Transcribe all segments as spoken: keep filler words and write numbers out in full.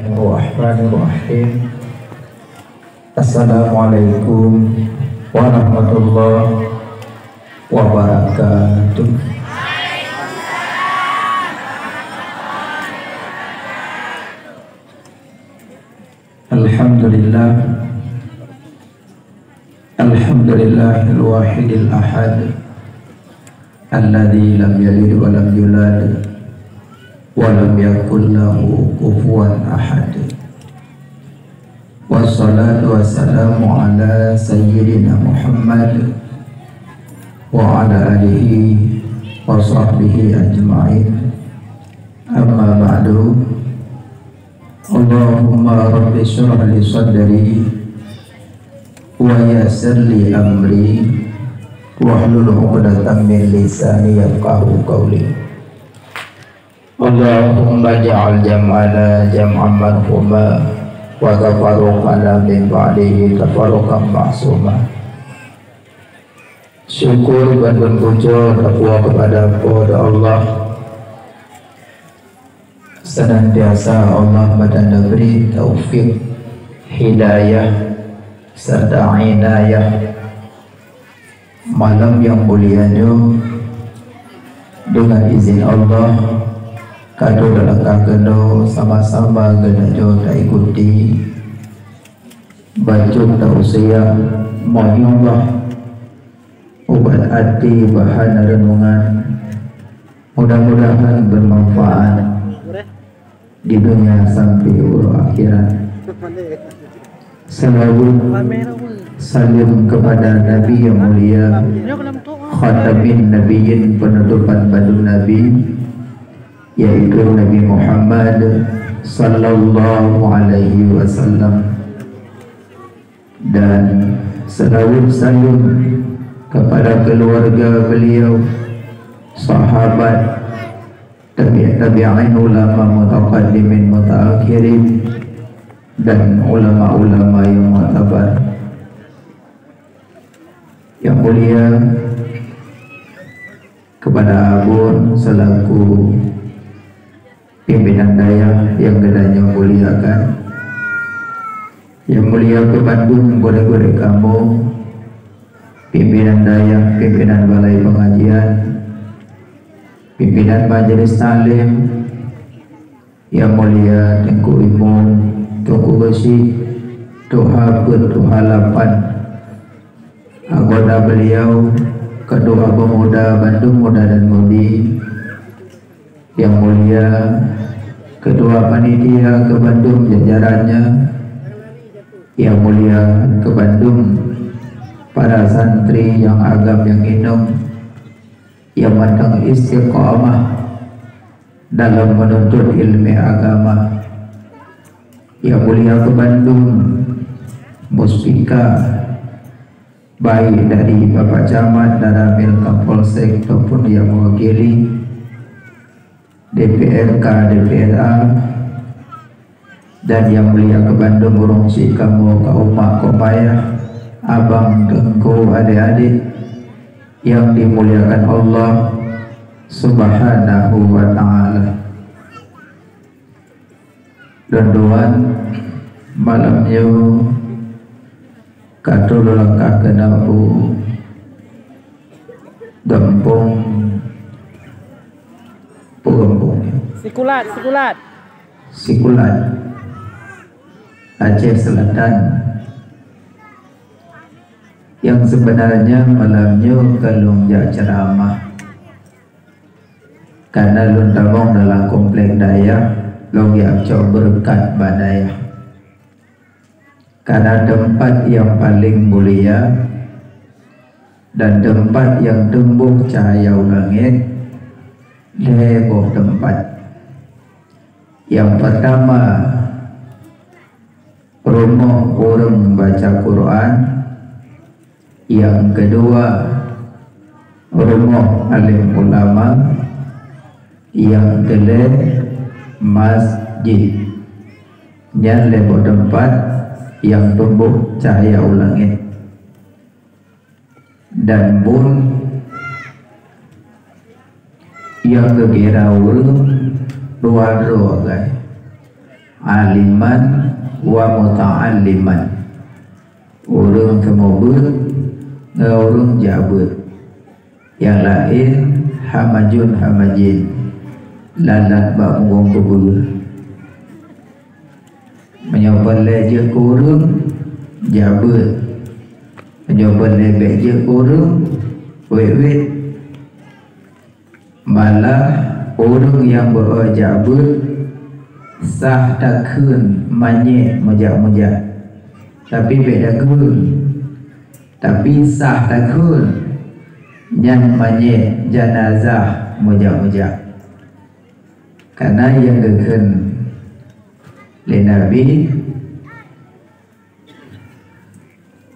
Bismillahirrahmanirrahim. Assalamualaikum warahmatullahi wabarakatuh. Alhamdulillah. Alhamdulillahil wahidil ahad, alladzi lam yalid wa lam yulad, wa lam yakul lahu kufuwan ahad. Wassalatu wassalamu ala sayyidina Muhammad wa ala alihi wa sahbihi ajma'in. Amma ba'du. Allahumma rabbi syrah li sadri wa yassir li amri wahlul 'uqdatam min lisani yafqahu qawli. Allahumma ja'al jam'ana jam'an marhuma wa tafarruqana min ba'dihi tafarruqan ma'suma. Syukur bandum puja tapuwoe keupada Po teu Allah. Senantiasa Allah meutanabri taufik, hidayah, serta inayah. Malam nyang mulia nyoe, deungon izin Allah, ka lôn lakah keunoe sama-sama geutanyoe taikuti bacut tausiah, meunyumbah ubat até bahan renungan. Mudah-mudahan bermanfaat di dunia sampai uroe akhirat. Salawat salam kepada Nabi yang mulia, Khatamin Nabiyyin, penutupan bandum Nabi, yaitu Nabi Muhammad sallallahu alaihi wasallam. Dan salawat salam kepada keluarga beliau, sahabat, tabi', tabi'in, ulama mutaqaddimin, mutaakhirin, dan ulama-ulama yang muktabar. Yang mulia, kepada Abon selaku pimpinan dayah yang geutanyoe muliakan, yang mulia keu bandum gurée-gurée kamoe, pimpinan dayah, pimpinan balai pengajian, pimpinan majelis taklim, yang mulia Teungku Imum, Teungku Geuchik, Tuha Peuet, Tuha Lapan, anggota beliau, ketua pemuda bandum muda dan mudi, yang mulia ketua panitia keu bandum jajarannya, yang mulia keu bandum para santri nyang agam nyang inong, nyang mantong istiqamah dalam menuntut ilmu agama. Yang mulia keu bandum muspika, baik dari Bapak Camat, Danramil, Kapolsek, ataupun yang mewakili D P R K, D P R A, dan yang mulia keu bandum ureueng syiek kamoe, kaum mak, kaum ayah, abang, teungku, adik-adik yang dimuliakan Allah Subhanahu wa Ta'ala. Lôn tuan, malam nyoe ka troh lôn langkah keunoe u gampông, peue gampông nyoe? Sikulat, Sikulat. Sikulat, Aceh Selatan. Yang sebenarnya malam nyoe ka lôn jak ceramah. Karena lôn tamong dalam komplek dayah, lôn jak cok beureukat bak dayah. Karena teumpat nyang paleng mulia dan teumpat nyang teumbôh cahya u langét, lhée boh teumpat. Nyang peurtama, rumoh ureuëng baca Quran, nyang keudua, rumoh além ulama, nyang keulhée, masjid. Nyan lhée boh teumpat nyang teumbôh cahya u langét. Dan bun nyang geukira ureuëng dua droe aggai. Aliman wa muta'alliman. Ureuëng seumeubeuet ngon ureuëng jak beuet. Nyang laén hamajun hamajin, lalat bak punggong keubeueh. Meunyoe peureulée jeuet keu ureuëng, jak beuet. Meunyoe peureulée bék jeuet keu ureuëng, wét-wét. Malah ureuëng nyang beu-o jak beuet sah takheun manyét meujak-meujak, tapi bék takheun. Tapi sah takheun nyan manyét janazah meujak-meujak. Kana nyang geukheun lé Nabi,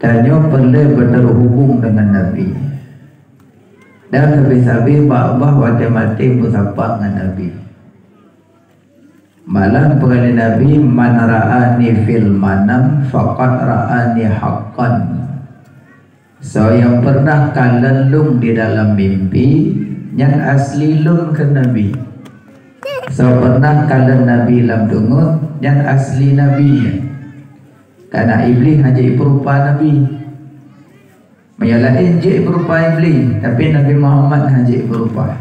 tanyoe peureulée beuteuhubong deungon Nabi. Dan sabe-sabe bak bah watée maté meusapat ngon Nabi. Malah peugah lé Nabi, "Man ra'ani fil manam faqad ra'ani haqqan." Soe nyang pernah kalon lôn di dalam mimpi, nyan asli lôn kheun Nabi. Soe pernah kalon Nabi lam teungeut, nyan asli Nabi nyan. Kana Iblih hana jeuet peurupa Nabi. Meunyoe laén jeuet peurupa Iblih, tapi Nabi Muhammad hana jeuet peurupa.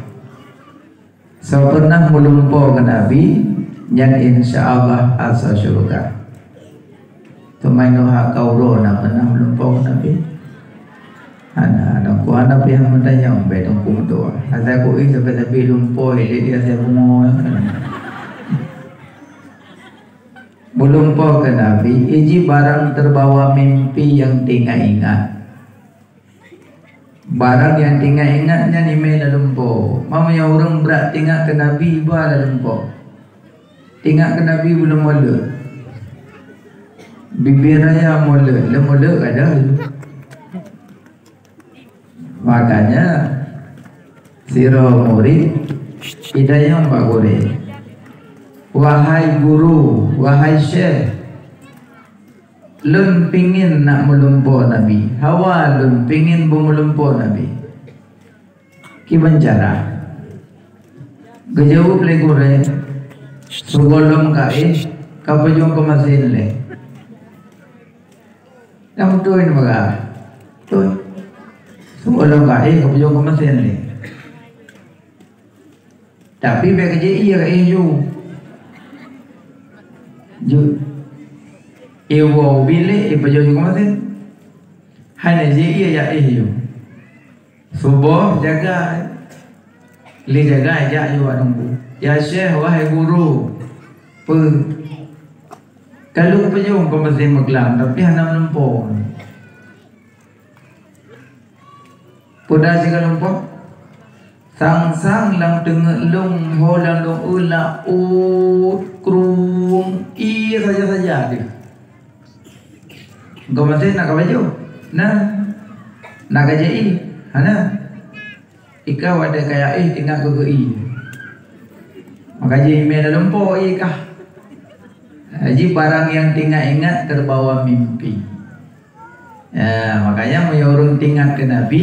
Soe pernah meulumpo keu Nabi, nyan insya Allah asa syurga. Teuma inoe hak ka uroe na pernah meulumpo keu Nabi? Hana, Teungku hana pih meutanyong, bék Teungku meutuah. Asai ku i sabe-sabe lumpo, ilée di asai bumoe. Meulumpo keu Nabi, iji barang terbawa mimpi nyang teuingat-ingat. Barang nyang teuingat-ingat nyan imé lalumpo. Meunyoe ureuëng brat teuingat keu Nabi, ba lalumpo. Teuingat keu Nabi buleuen molot. Bibir raya molot, lé molot kada. Makanya, sidroe murit itanyong bak gurée, "Wahai guru, wahai syekh, lôn pingin nak meulumpo Nabi. Hawa lôn pingin beumeulumpo Nabi. Kiban cara?" Geujaweueb lé gurée, "Sigohlom ka éh, ka peujong keu masén lé." Nyang beutôi nyan peugah, "Beutôi. Sigohlom ka éh, ka peujong keu masén lé." Tapi bék kajép ie ka éh ju. Ju. Ie woe u bilék, ie peujong ju keu masén. Hana jép ie jak éh ju. Suboh jagai. Lé jagai jak ju bak Teungku. "Ya Syekh, wahai guru, peue ka lôn peujong keu masén meuklam, tapi hana meulumpo." Peue dah sigohlom po? Sang-sang lam teungeut lôn ho lam dong eu laôt krueng ie saja-saja deh. Engkau masih nak ka baju? Nah, nak ka jai? Hana. Ika wadah kaya eh tinggal keu ie. Maka jai mé lalumpo ie kah? Jadi barang yang teuingat-ingat terbawa mimpi. Ya, makanya meunyoe ureuëng teuingat keu Nabi,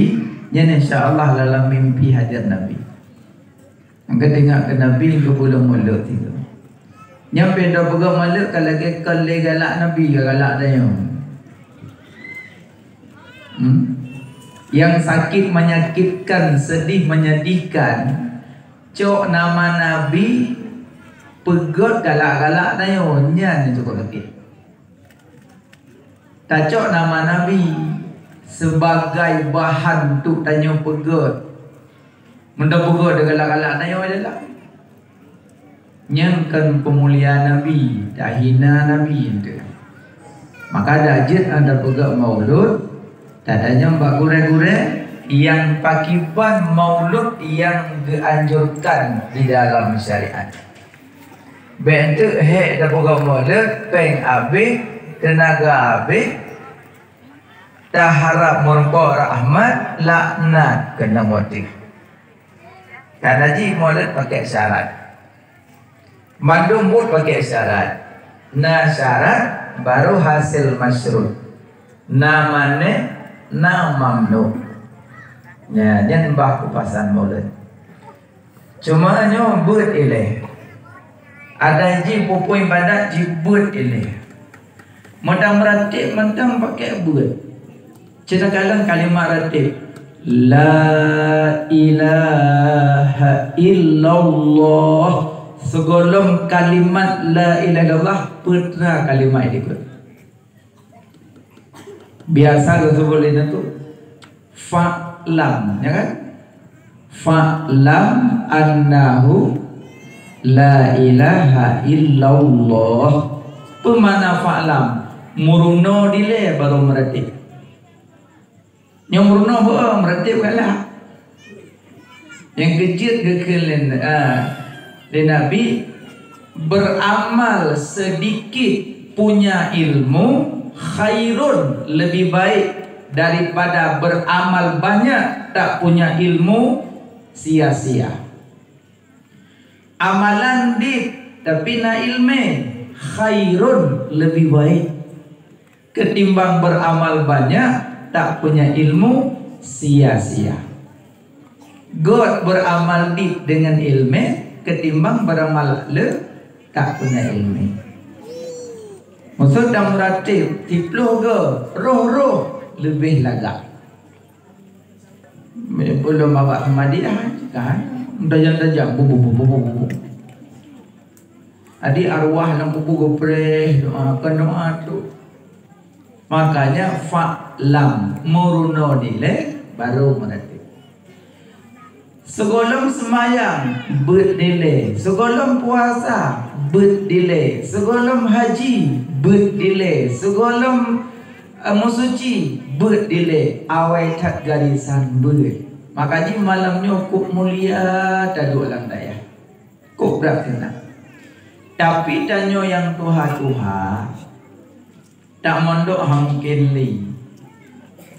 nyan insya Allah dalam mimpi hadir Nabi. Maka teuingat keu Nabi keu buleuen mulod itu. Nyang pindah peugah mulod ka lagée kon lé galak Nabi ka galak tanyoe. Hmm? Yang sakit menyakitkan, sedih menyedihkan, cok nama Nabi peugét galak-galak tanyoe, nyan nyang cukôp sakét. Tacok nama Nabi sebagai bahan untuk tanyoe peugét. Meunyoe peugét galak-galak tanyoe adalah nyang kon peumulia Nabi, tahina Nabi ente. Maka dak jeuet anda peugét maulud, tatanyong bak gurée-gurée nyang pakiban maulud nyang geuanjurkan di dalam syariat. Bék enteuk hék tapeugah mulod, péng habéh, teunaga habéh, taharab meurumpok rahmat, laknat keunoe motif. Karena jih mulod pakai syarat. Mandum buet pakai syarat. Na syarat, baru hasil masyrut. Na manéh, na mamnu. Nya, nyan bah kupasan mulod. Cuma nyoe beuet ilée. Ada jih peue-peue ibadat jih beuet ilée. Mantong meuratéb mantong pakai beuet. Ceunakalon kalimat ratéb. La ilaha illallah. Sigohlom kalimat la ilaha illallah, peue teuma kalimat dikeue. Biasa geuseubut lé nyan tu, "Fa'lam", ya kan? "Fa'lam annahu la ilaha illallah." Peue makna fa'lam? Meurunoe dilée barô meuratéb. Nyoe meurunoe beu meuratéb galak. Nyang keujeuet geukheun lé, ah, lé Nabi, beramal sedikit punya ilmu khairun, lebih baik daripada beramal banyak tak punya ilmu sia-sia. Amalan dit tapi na ilmé, khairun, lebih baik ketimbang beramal banyak tak punya ilmu sia-sia. Göt beramal dit dengan ilmé ketimbang beramal le tak punya ilmé. Maksud dan meuratéb tiploh göt roh-roh leubeh lagak. Belom babak Ahmadiyah kan, tajam-tajam, bu, bu, bu, bu, bu, bu. Jadi arwah lam kubu geupreh, doakan doa tu. Makanya fa'lam, meurunoe dilée barô meuratéb. Sigohlom seumayang beuet dilée, sigohlom puasa beuet dilée, sigohlom haji beuet dilée, sigohlom, eh, meusuci beuet dilée, awai that garisan beuet. Maka jih malam nyoe kok mulia taduek lam dayah. Kok brat keunan. Tapi tanyoe nyang tuha-tuha, tak mondok hana mungken lé.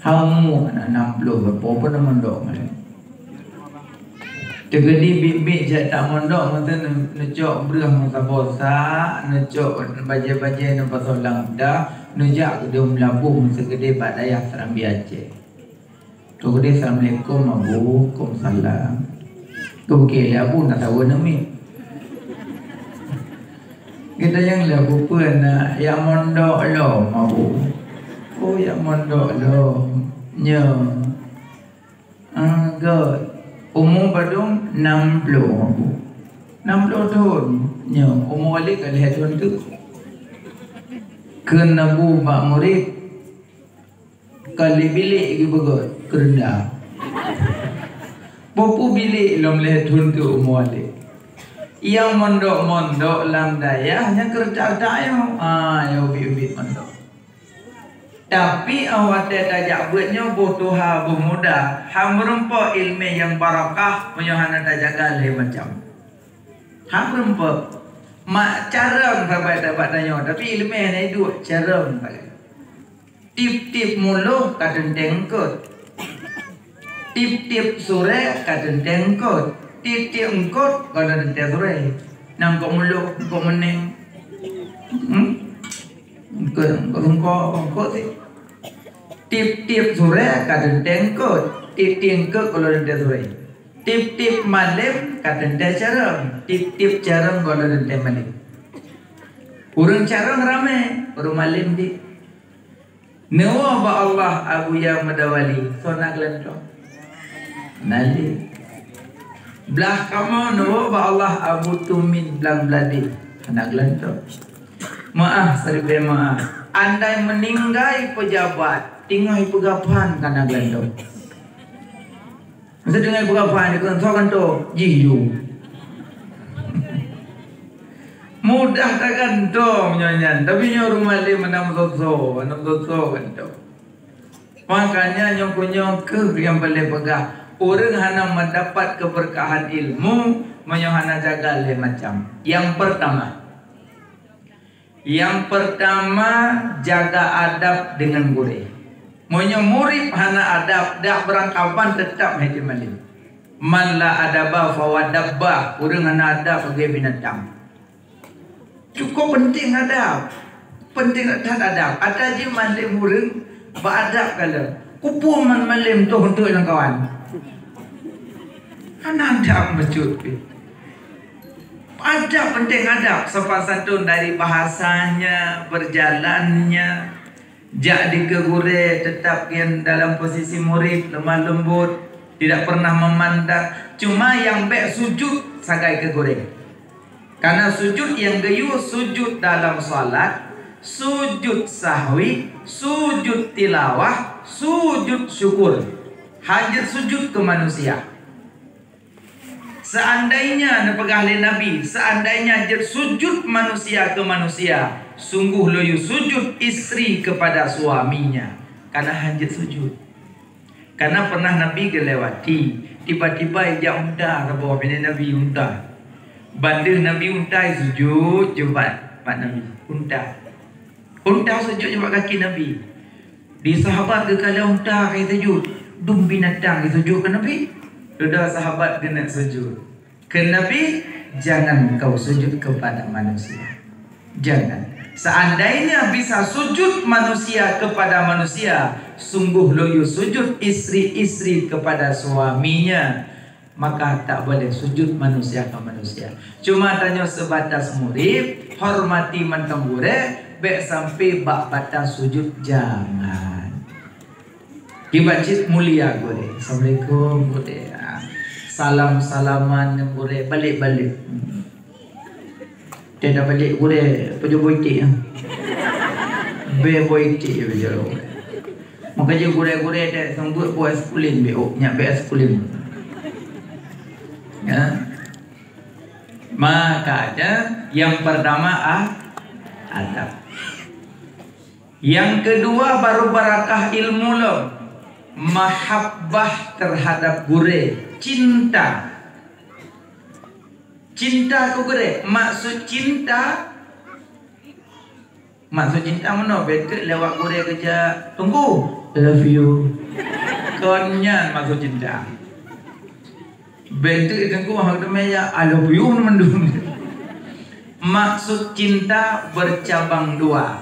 Hana umu aneuk nam ploh, gapo pun mondok malée. Teukeudi biet-biet jak tak mondok, meuteun neucok breueh meusaboh sa, neucok bajée-bajée neupasoe lam da, neujak keudeh meulaboh meuseugedeh bak dayah Serambi Aceh. Teukeudi, "Assalamualaikum, Abu." "Waalaikumsalam." Teukeudi, "Abu, na saweue neumiet?" Geutanyoe lé, "Abu peue na?" "Jak mondok lom, Abu." "Oh, jak mondok lom. Nyoe, ah, göt. Umu padum?" "Nam ploh, Abu." "Nam ploh thon. Nyoe, umu Walid ka lhèe thon teuk." Kheun Abu bak murit, "Ka lhèe bilék geupeugöt keureunda." Peue-peue bilék lom lhèe thon teuk umu Walid. Nyang mondok-mondok lam dayah nyan keureunda-reunda nyoe, ah, nyoe ubit-ubit mondok. Tapi 'oh watèe tajak beuet nyoe boh tuha boh muda, han meurumpok ileumèe nyang barakah meunyoe hana tajaga lhèe macam. Han meurumpok. Mak carông saban bak tanyoe, tapi ileumèe hana iduek, carông sagai. Tiep-tiep muloh ka teuntèe eungkôt. Tiep-tiep surèe ka teuntèe eungkôt. Tiep-tiep eungkôt ka teuntèe surèe. Nyan eungkôt muloh, eungkôt meuneng. Hmm? Eungkôt, eungkôt, eungkôt, eungkôt sih. Tiep-tiep surèe ka teuntèe eungkôt. Tiep-tiep eungkôt ka teuntèe surèe. Tiep-tiep malem ka teuntèe carông. Tiep-tiep carông ka teuntèe malem. Ureueng carông ramè, ureueng malem di. Neuwoe bak Allah Abuya Meudawali, soe na geulantoe? Hana lé. Blah kamoe neuwoe bak Allah Abu Tumin Blang Bladeh, hana geulantoe. Meu'ah, siribèe meu'ah. Andai meuninggai peujabat, tinggai peugah phan ka na geulantoe. Masa teungoh peugah phan, dikheun, "Soe gantoe?" Jih ju. Mudah tagantoe meunyoe nyan, tapi nyoe ureueng malem hana meusoe-soe, hana meusoe-soe gantoe. Makanya nyoe keuh nyoe keuh nyang paleng peugah, ureueng hana meudapat keubeurkahan ilmu meunyoe hana jaga lhèe macam. Nyang peurtama, Nyang peurtama, jaga adab deungon gurèe. Meunyoe murit hana adab, dak beurangkaban teutap hana malem. "Man la adaba fahuwa dabbah," ureueng hana adab lagèe binatang. Cukup penting adab. Penting that adab. Ata jih malem ureueng bak adab ka lheueh. Kupeue man malem toh untuk nyang kawan. Hana adab bacut pih. Adab penting, adab. Sopan santun dari bahasanya, berjalannya. Jak dikeue gurée, tetap nyan dalam posisi murid, lemah lembut, tidak pernah memandang. Cuma nyang bék sujud sagai keu gurée. Karena sujud nyang geuyue sujud dalam salat, sujud sahwi, sujud tilawah, sujud syukur. Hanjeuet sujud keu manusia. Seandainya, neupeugah lé Nabi, seandainya jeuet sujud manusia keu manusia, sungguh lôn yue sujud istri kepada suaminya. Karena hanjeuet sujud. Karena pernah Nabi geulewati, tiba-tiba ijak unta saboh, binéh Nabi unta. Bandeuh Nabi unta sujud jeuet bak Nabi unta. Unta sujud jeuet bak kaki Nabi. Di sahabat geukalon unta ka sujud, dum binatang sujud keu Nabi. Dudoe sahabat geuneuk sujud. Kheun Nabi, "Jangan kau sujud kepada manusia. Jangan. Seandainya bisa sujud manusia kepada manusia, sungguh lôn yue sujud istri-istri kepada suaminya." Maka tak boleh sujud manusia keu manusia. Cuma tanyoe sebatas murid, hormati mantong gurée, bék sampai bak batas sujud, jangan. Kiban cit mulia gurée. Assalamualaikum gurée. Ah, salam-salaman ngon gurée, balek-balek. Teuka balek gurée, peujeuet boh iték, ah. Bék boh iték je peujeuet. Maka jih gurée-gurée teuka seumeubeuet boh es kulin, bék, oh, nyak bék es kulin. Ya. Maka ada yang pertama, ah, adab. Yang kedua baru barakah ilmu lom, mahabbah terhadap gurée, cinta. Cinta keu gurée, maksud cinta, maksud cinta meunoe, bék teuk lewat gurée geujak, "Teungku, I love you." Kon nyan maksud cinta. Bék teuk Teungku hana teumé jak, "I love you" mandum. Maksud cinta bercabang dua.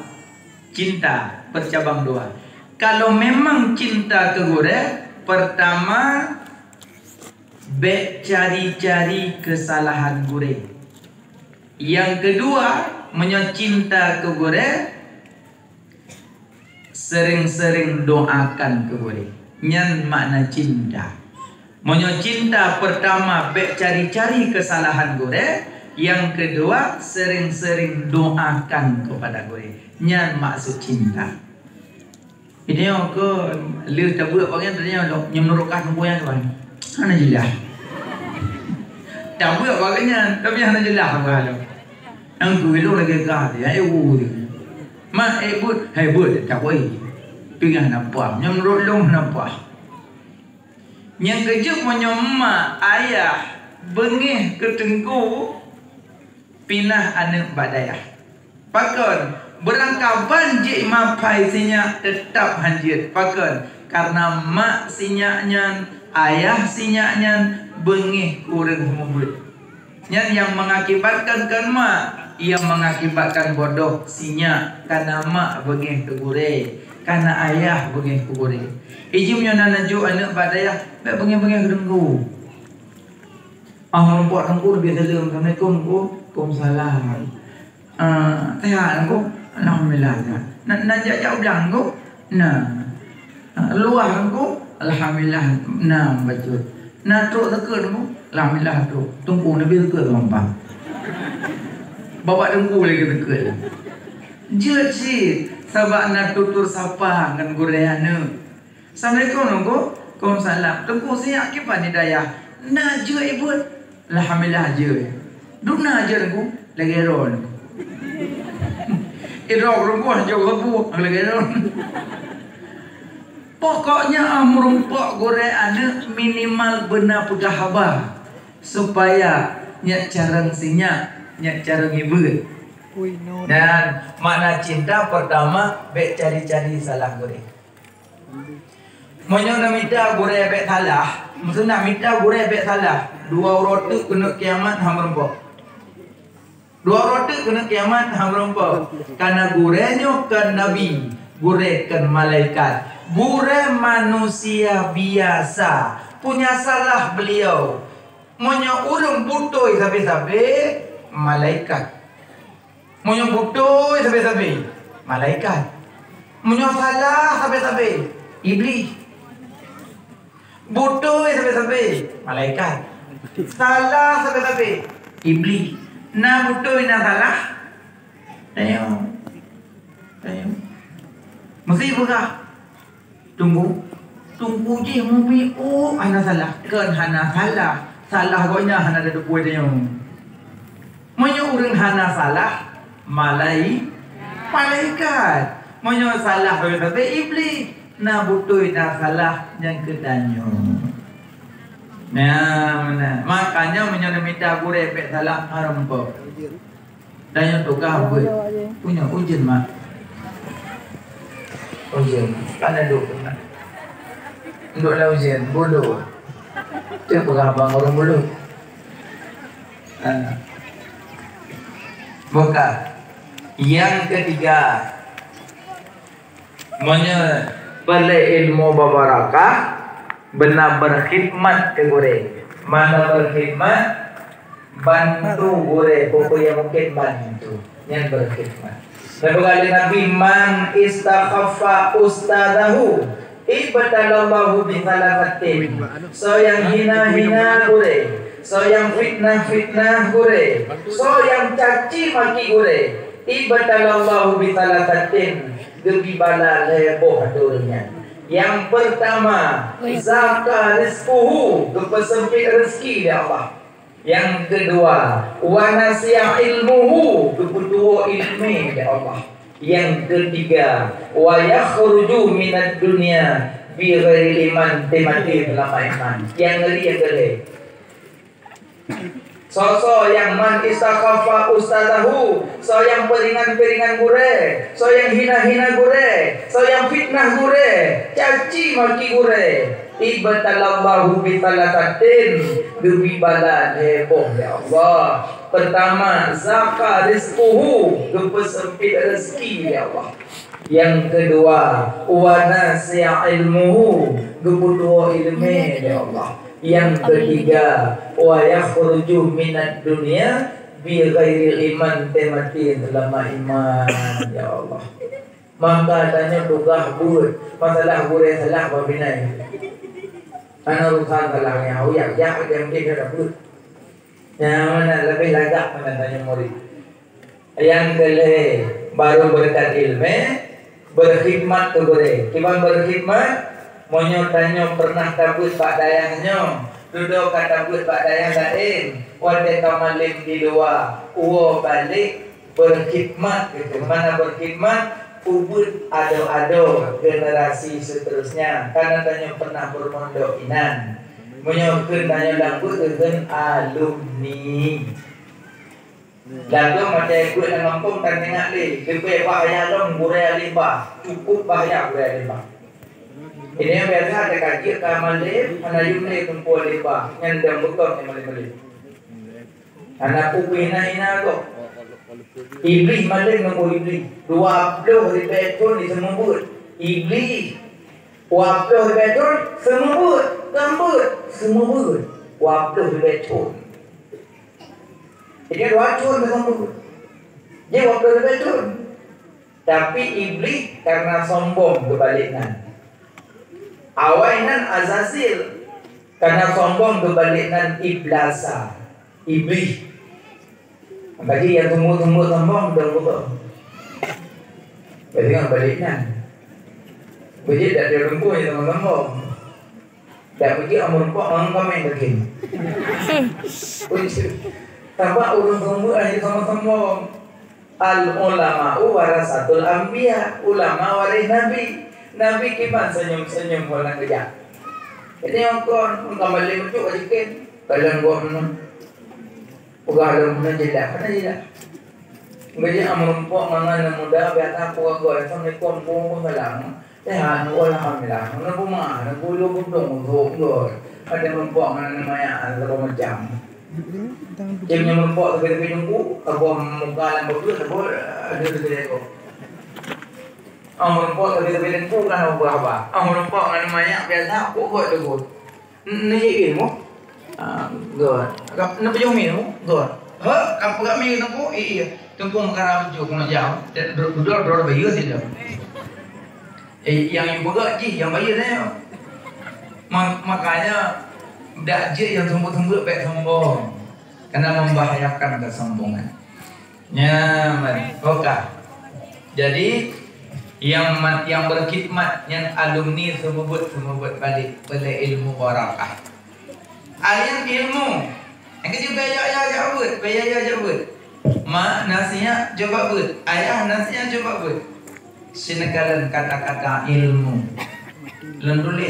Cinta bercabang dua. Kalau memang cinta keu gurée, pertama, bék cari-cari kesalahan gurée. Yang kedua, meunyoe cinta keu gurée, sering-sering doakan keu gurée. Nyan makna cinta. Meunyoe cinta, pertama, bék cari-cari kesalahan gurée, yang kedua, sering-sering doakan kepada gurée. Nyan maksud cinta. Ini ke leuh tabeuet bak nyan, tanya lom, nyoe meunurot kah teungku nyan, Tuan? Hana jeulaih. Tabeuet bak nyan, tapi hana jeulaih apa lom. Nyan ku ilong lagée kah dia, eh, u dia. Mak, eh, buet, hai buet, tak boleh. Pingah nampak, nyoe meunurot lôn nampak. Nyang keujeuet meunyoe mak, ayah beungéh keu teungku, pinah aneuëk bak dayah. Pakon? Beurangkaban jih mapai sinyak teutap hanjeuet. Pakon? Karena mak sinyak nyan, ayah sinyak nyan beungéh keu ureuëng seumeubeuet. Nyan nyang mengakibatkan kon mak, nyang mengakibatkan bodoh sinyak, karena mak beungéh keu gurée, karena ayah beungéh keu gurée. Ijih meunyoe na neujok aneuëk bak dayah, bék beungéh-beungéh keu teungku. Ah, meureumpok teungku, leubeh saleuem, "Assalamualaikum, Teungku." "Waalaikumsalam." "Ah, sehat, Teungku?" "Alhamdulillah, sehat." "Na, na jak-jak u blang, Teungku?" "Na." "Ah, luwah, Teungku?" "Alhamdulillah, na bacut." "Na trok teukeue, Teungku?" "Alhamdulillah, trok." "Teungku, leubeh teukeue keu gampang." Babah teungku lagée teukeue. Jeuet cit, sabab na tutur sapa ngon gurée aneuëk. "Assalamualaikum, Teungku." "Waalaikumsalam." "Teungku, sihat kiban di dayah?" "Na jeuet ibuet." "Alhamdulillah, jeuet." "Dum na jeuet, Teungku?" "Lagée droe." "Idroe Teungku, jok sapu, lagée droe." Pokoknya, ah, meureumpok gurée aneuëk minimal beuna peugah haba, supaya nyak carông sinyak, nyak carông ibuet. Dan makna cinta pertama, bék cari-cari salah gurée. Meunyoe na mita gurée bék salah, maksud na mita gurée bék salah, dua uroe teuk keuneuk kiamat hana meureumpok. Dua uroe teuk keuneuk kiamat hana meureumpok. Karena gurée nyoe kon nabi, gurée kon malaikat. Gurée manusia biasa, punya salah beliau. Meunyoe ureuëng beutôi sabe-sabe, Malaikat. Meunyoe beutôi sabe-sabe, malaikat. Meunyoe salah sabe-sabe, Iblih. Beutôi sabe-sabe, malaikat. Salah sabe-sabe, Iblih. Na beutôi na salah, tanyoe. Tanyoe. Meusti peugah. Teungku, teungku jih mubi, oh, hana salah. Kon hana salah. Salah gobnyan hana tateupeue tanyoe. Meunyoe ureuëng hana salah, malai-, malaikat. Meunyoe salah sabe-sabe, Iblih. Na beutôi na salah nyang keu tanyoe. Nah, meunan. Makanya meunyoe neumita gurée bék salah, hareumpok. Dan nyang tugaih beuet. Punya ujeuen, mak. Ujeuen. Kan ada duduk. Duduk lah ujeuen. Bodoh. Tu peugah abang orang bodoh. Ha. Bukan. Yang ketiga, meunyoe bale ilmu babarakah, beuna berkhidmat keu gurée. Mana berkhidmat? Bantu gurée, peue-peue nyang mungkin bantu. Nyan berkhidmat. Nabi kata Nabi, "Man istakhaffa ustadzahu, ibtalallahu bi thalathatin." Soe nyang hina-hina gurée, soe nyang fitnah-fitnah gurée, soe nyang caci maki gurée, ibtalallahu bi thalathatin, geubri bala lhée boh ateueh ureuëng nyan. Nyang peurtama, zaka rizquhu, geupeuseumpét rezeki lé Allah. Nyang keudua, wa nasiya ilmuhu, geupeutuwoe iéleumé lé Allah. Nyang keutiga, wa yakhruju minad dunya bi ghairi iman, teumaté tanpa iman. Nyang ngeri nyang keulhée. Soe-soe nyang man istakhaffa ustadzahu, soe nyang peuringan-peuringan gurée, soe nyang hina-hina gurée, soe nyang fitnah gurée, caci maki gurée, ibtalallahu bi thalathatin, geubri bala lhée boh lé Allah. Peurtama, zaka rizquhu, geupeuseumpét rezeki lé Allah. Nyang keudua, wa nasiya ilmuhu, geupeutuwoe iéleumé lé Allah. Nyang keutiga, wa yakhruju minad dunya bi ghairi iman, teumaté tanpa iman, ya Allah. Maka tanyoe tugaih beuet, masalah gurée salah babinai. Hana urusan salah nyang uyak jak dia mungkin dia dah beuet. Nyang mana lebih lagak mana tanyoe murit. Nyang keulhée, baru beureukat iéleumé, beureukhidmat keu gurée. Kiban beureukhidmat, meunyoe tanyoe peureunah tabeuet bak dayah nyoe, dudoe ka tabeuet bak dayah laén, watée ka malém di luwa, uwoe balek beureukhidmat keu gurée. Mana beureukhidmat, peubuet adoe-adoe generasi seuterusnya. Kana tanyoe peureunah beureumondo inan. Meunyoe kheun tanyoe lam beuet kheun alumni. Lagoe maté buet lam gampông tan ingat lé, leubeh bahya lom gurée alémbah, cukup bahya gurée alémbah. Ini nyang biasa teuka jeuet ka malém, hana yum lé teungku alémbah, nyan dang beutôi nyang malém-malém. Hana peue-peue hina-hina gob. Iblih malém ngon Iblih, dua ploh ribée thon diseumeubeuet. Iblih, dua ploh ribée thon seumeubeuet, kan beuet, seumeubeuet, dua ploh ribée thon. Jadi dua thon teungoh peubuet. Jadi dua ploh ribée thon. Tapi Iblih karena sombong geubalek nan. Awai nan Azazil karena sombong geubalek nan Iblasa, Iblih. Bagi nyang tumbok-tumbok sombong, dong buka. Jadi ngon balek nan. Bagi dak ada rumpun nyang sombong-sombong. Dak beujeuet ameureumpok ngon kaméng keuh. Sabab ureuëng sombong hana sombong-sombong. Al ulama'u warasatul anbiya, ulama waréh nabi. Nabi kiban senyum-senyum kon lam keujak. Jadi kon, kon ka malém meucok ka jiken, kalon gobnyan. Peugah lom meunan jeuet dah, meunan jeuet dah. Geujak ameureumpok ngon aneuk muda, biasa peugah goe, "Assalamualaikum, waalaikumsalam." Eh, anu, alhamdulillah, anu, peumah, anu, bulu budong, untuk goe. Ada meureumpok ngon aneuk manyak, ada macam. Cuma meureumpok tepi-tepi teungku, saboh muka lam beukeuet, saboh, ada tepi ekor. Ameureumpok tepi-tepi teungku, kan ubah-ubah. Ameureumpok ngon aneuk manyak, biasa, pokok teungku. N-, neujih ilmu? Ah, good. Neupeujoh mi ilmu? Good. Heh, ka peugah mi Teungku? Iya. Teungku meukara beujeuet keunoe jam. Dor, dor, dor bayeue sidroe. Eh, nyang yue peugah jih, nyang bayeue nyoe. Ma-, makanya, dak jeuet nyang seumeubeuet-seumeubeuet bèk sombong. Karena membahayakan kesombongan. Nyan, oke. Jadi, nyang mat, nyang berkhidmat, nyan alumni seumeubeuet-seumeubeuet balik, beuet ilmu barakah. Alèh ilmu. Nyang keujeuet bèk jak-jak jak beuet, bèk jak-jak jak beuet. Mak nasihat coba beuet, ayah nasihat coba beuet. Sineukala kata-kata ilmu. Lôn tuléh